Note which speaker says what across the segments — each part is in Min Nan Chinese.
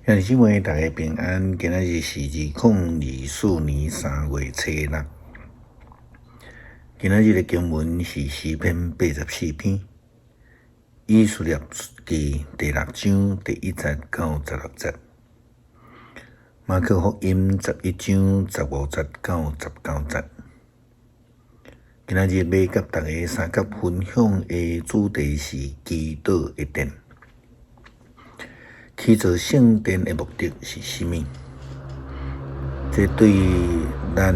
Speaker 1: 兄弟姊妹，大家平安。今仔日是2024年3月初六。今仔日的經文是詩篇84篇，以斯帖記第六章第一節到16節，馬可福音11章15節到19節。今仔日欲佮大家相佮分享的主題是祈禱的殿。起造聖殿的目的是啥物？這對咱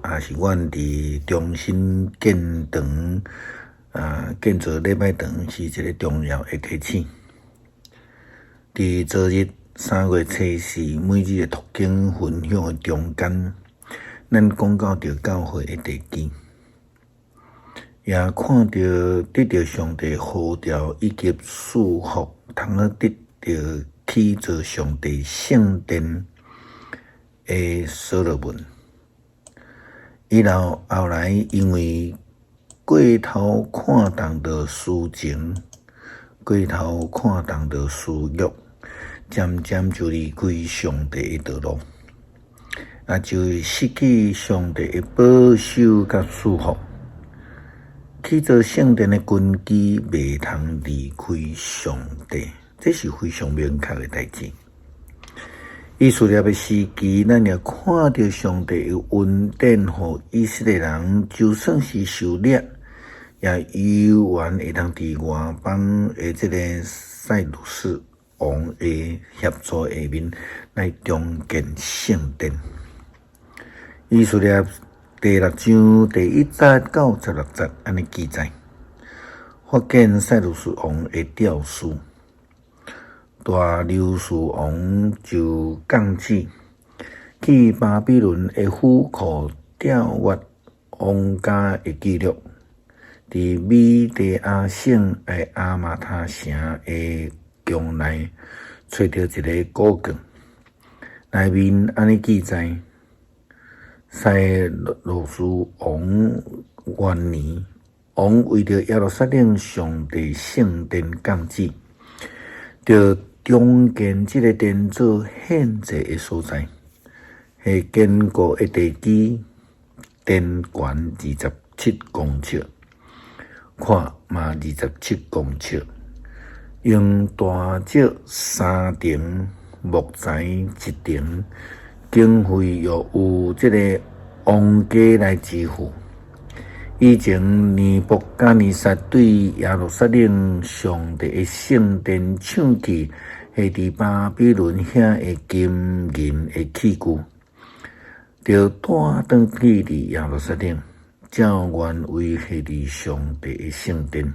Speaker 1: 抑是阮佇重新建堂啊，建造禮拜堂是一个重要的提醒。佇昨日3月初四每日的讀經分享的中間，咱講到著教會的地基，也看著得著上帝呼召以及賜福，通好得著起造上帝聖殿的所羅門。伊後後來因為過頭看重著私情，過頭看重著私欲，漸漸就離開上帝的道路，也就失去上帝的保守佮賜福。起造聖殿的根基袂通離開上帝，這是非常明確的代誌。以斯帖的時期，咱也看著上帝的恩典，予以色列人就算是受掠，也猶原會當佇外邦的這個賽魯斯王的協助下面來重建聖殿。以斯帖第六章第一節到16節按呢記載，發現賽魯斯王的詔書，大流士王就降旨去巴比倫的府庫調閱王家的記錄，佇米底亞省的阿瑪他城的宮內揣著一个古卷，內面按呢記載。賽魯斯王元年，王為著耶路撒冷上帝聖殿降旨，著重建這个殿做獻祭的所在。彼堅固的地基，殿懸27公尺，闊嘛27公尺，用大石三層，木材一層。經費又由這个王家來支付。以前尼布甲尼撒對耶路撒冷上帝的聖殿搶去，彼佇巴比倫遐的金銀的器具，著帶轉去佇耶路撒冷，照原位彼佇上帝的聖殿。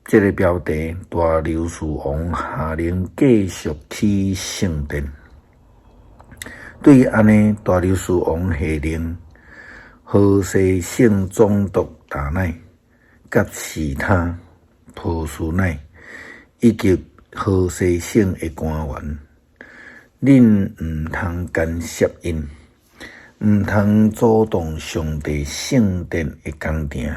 Speaker 1: 這个標題，大流士王下令繼續起聖殿。對按呢，大流士王下令，河西省總督達乃、佮示他、波斯乃以及河西省的官員，恁毋通干涉𪜶，毋通阻擋上帝聖殿的工程。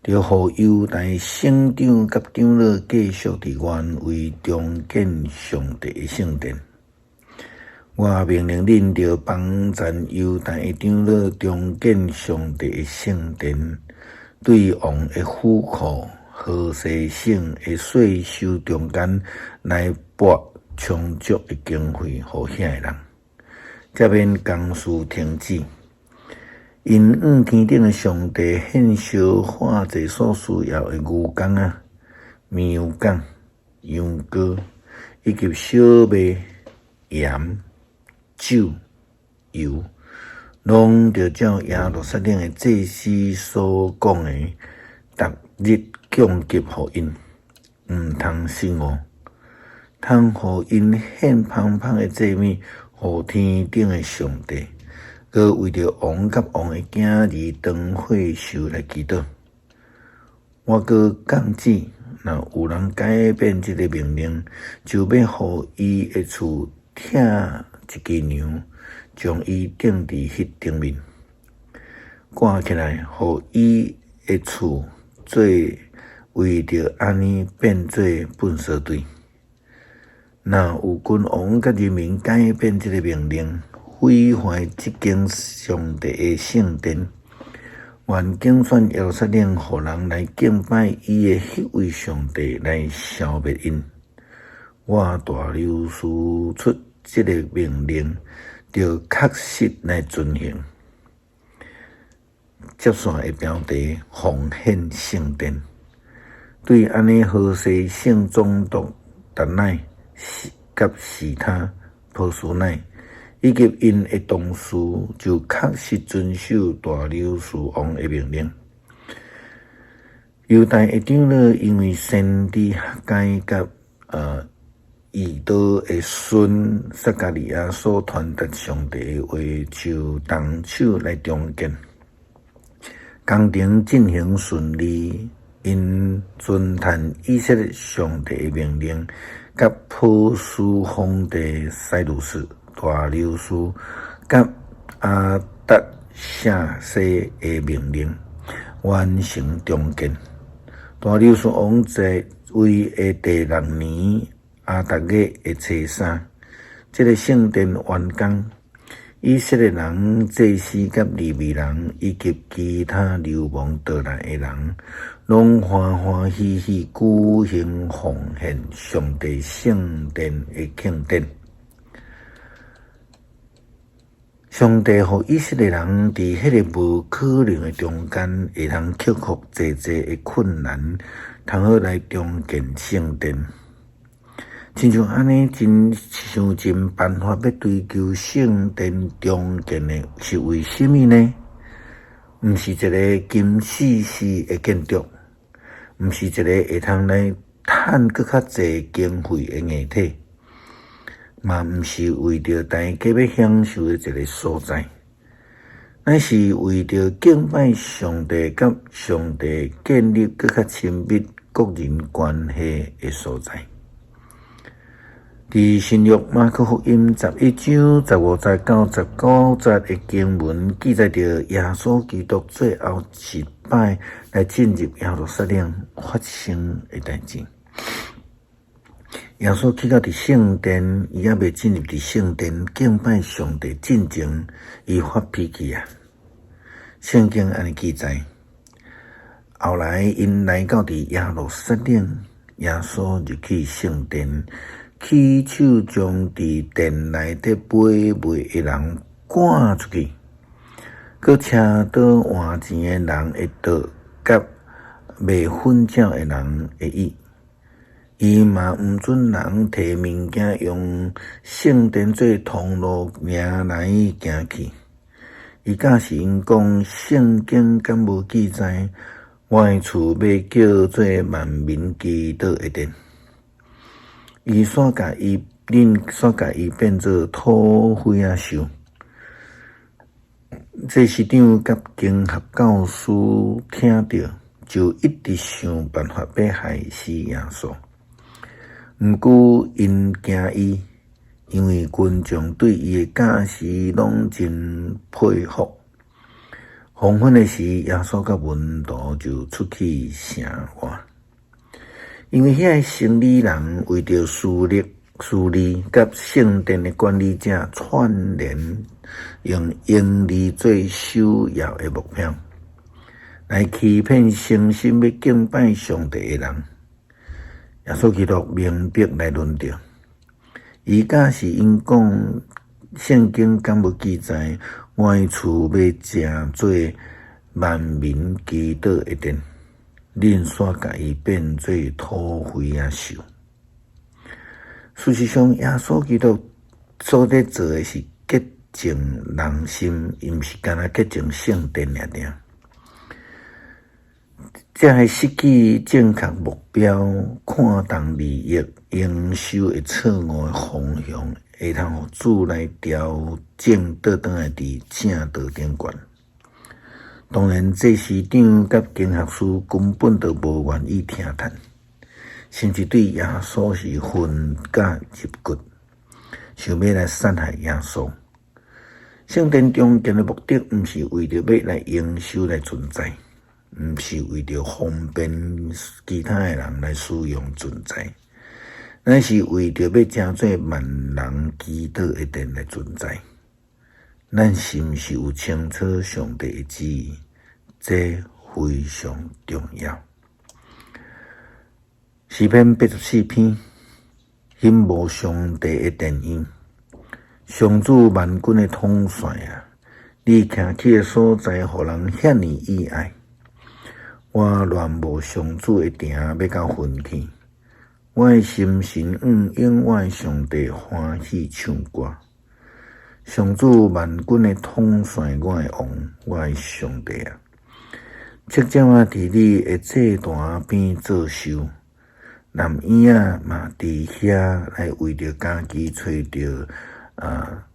Speaker 1: 著予猶大省長佮長老繼續佇原位重建上帝的聖殿。我命令恁著幫贊猶大的長老重建上帝的聖殿，對王的府庫、河西省的稅收中間來撥充足的經費予遐的人，才免工事停止。𪜶向天頂的上帝獻燒化祭所需要的牛犅仔、綿羊犅、羊羔，以及小麥、鹽、酒、油，攏著照耶路撒冷的祭司所講的，逐日供給予𪜶，毋通失誤，通予𪜶獻芳芳的祭物予天頂的上帝。閣為著王佮王的囝兒長歲壽來祈禱。我閣降旨，若有人改變這个命令，就欲予伊的厝拆一支梁，將伊釘佇彼頂面，掛起來，予伊的厝做為著按呢變做糞掃堆。若有君王佮人民改變這个命令，毀壞這間上帝的聖殿，願揀選耶路撒冷，予人來敬拜伊的彼位上帝來消滅𪜶。我大流士出這个命令，著確實來遵行。接續的標題：奉獻聖殿。對按呢河西省總督達乃佮示他波斯乃，以及𪜶的同事，就確實遵守大流士王的命令。猶大的長老因為先知哈該佮以多的孫撒迦利亞所傳達上帝的話，就動手來重建。工程進行順利，𪜶遵趁以色列上帝的命令，佮波斯皇帝塞魯士、大流士佮亞達舍西的命令，完成重建。大流士王在位的第六年，亞達月的初三，這个聖殿完工。以色列人、祭司佮利未人，以及其他流亡倒來的人，攏歡歡喜喜舉行奉獻上帝聖殿的慶典。上帝予以色列人佇彼个無可能的中間，會通克服濟濟的困難，通好來重建聖殿。親像按呢，真想盡辦法欲追求聖殿重建的，是為啥物呢？毋是一个金絲絲的建築，毋是一个會通來趁閣較濟經費的硬體，嘛毋是為著大家欲享受的一个所在，乃是為著敬拜上帝佮上帝建立閣較親密個人關係的所在。佇新約馬可福音11章15節到19節的經文記載著耶穌基督最後一擺來進入耶路撒冷發生的代誌。耶穌去到佇聖殿，伊猶未進入佇聖殿敬拜上帝進前，伊發脾氣啊！聖經按呢記載，後來𪜶來到佇耶路撒冷，耶穌入去聖殿。起手將佇殿內底買賣的人趕出去，閣車倒換錢的人的桌佮賣粉鳥的人的椅。伊嘛毋准人提物件用聖殿做通路行來行去。伊教示𪜶講，聖經敢無記載，我的厝欲叫做萬民祈禱的殿？伊煞共伊，恁煞共伊變做土匪仔岫。祭司長佮經學教師聽著，就一直想辦法欲害死耶穌。毋過𪜶驚伊，因為群眾對伊的教示攏真佩服。黃昏的時，耶穌佮門徒就出去城外。因為遐个生理人為著私利、私利佮聖殿的管理者串聯，用盈利做首要的目標，來欺騙誠心欲敬拜上帝的人。耶穌基督明白來論著，伊教示𪜶講，聖經敢無記載，我的厝欲成做萬民祈禱的殿？恁煞共伊變做土匪仔岫。事實上，耶穌基督所咧做的是潔淨人心，伊毋是干焦潔淨聖殿爾爾。這个失去正確目標、看重利益、營收的錯誤的方向，會通予主來調整倒轉來佇正道頂懸。當然，祭司長佮經學師根本就無願意聽勸，甚至對耶穌是恨甲入骨，想欲來殺害耶穌。聖殿重建的目的，毋是為著欲來營收來存在，毋是為著方便其他的人來使用存在，乃是為著欲成做萬人祈禱的殿來存在。咱是毋是有清楚上帝的旨意？這非常重要。詩篇84篇，欣慕上帝的殿院，上主萬軍的統帥啊！你徛起的所在，予人遐爾意愛。我戀慕上主的殿，欲到昏去。我的心神向永活的上帝歡喜唱歌。上主萬軍的統帥，我的王，我的上帝啊！七點仔佇你的祭壇邊做壽，男嬰仔嘛佇遐來為著家己揣著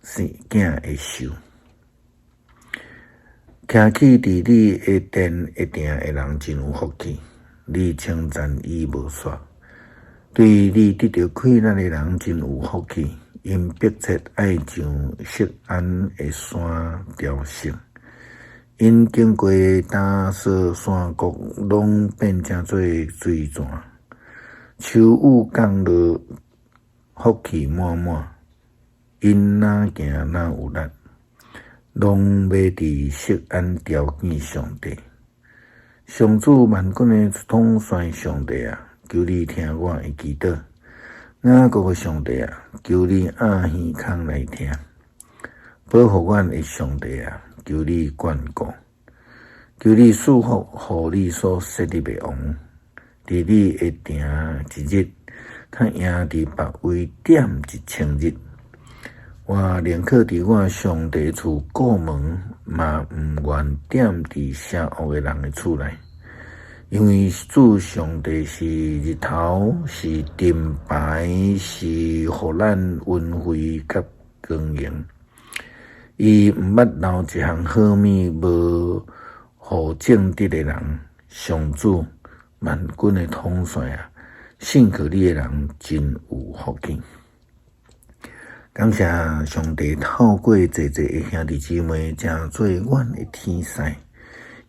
Speaker 1: 生囝的壽。徛起佇你的殿的埕的人真有福氣，你稱讚伊無煞。對你得著氣力的人真有福氣，𪜶迫切愛上錫安的山朝聖。𪜶經過大雪山谷，攏變成做水泉。秋雨降落，福氣滿滿。𪜶若行若有力，攏欲佇錫安朝見上帝。上主萬軍的統帥上帝啊，求你聽我的祈禱。雅各的上帝啊，求你掩耳孔來聽。保護阮的上帝啊，求你眷顧，求你賜福予你所設立的王，佇你的埕一日，較贏佇別位踮1000日。我寧可佇我上帝厝顧門，嘛毋願踮佇邪惡的人的厝內，因為主上帝是日頭，是盾牌，是予咱恩惠佮光榮。伊毋捌留一項好物無予正直的人。上主萬軍的統帥啊，信靠你的人真有福氣。感謝上帝透過濟濟的兄弟姊妹，成做阮的天使，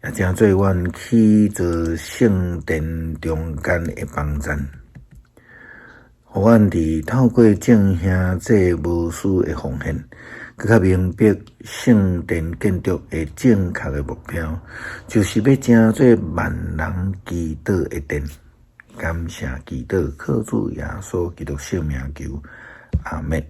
Speaker 1: 也成做阮起造聖殿中間的幫贊，予阮佇透過眾兄弟無私的奉獻，閣較明白聖殿建築的正確的目標，就是欲成做萬人祈禱的殿。感謝祈禱，靠主耶穌基督聖名求，阿們。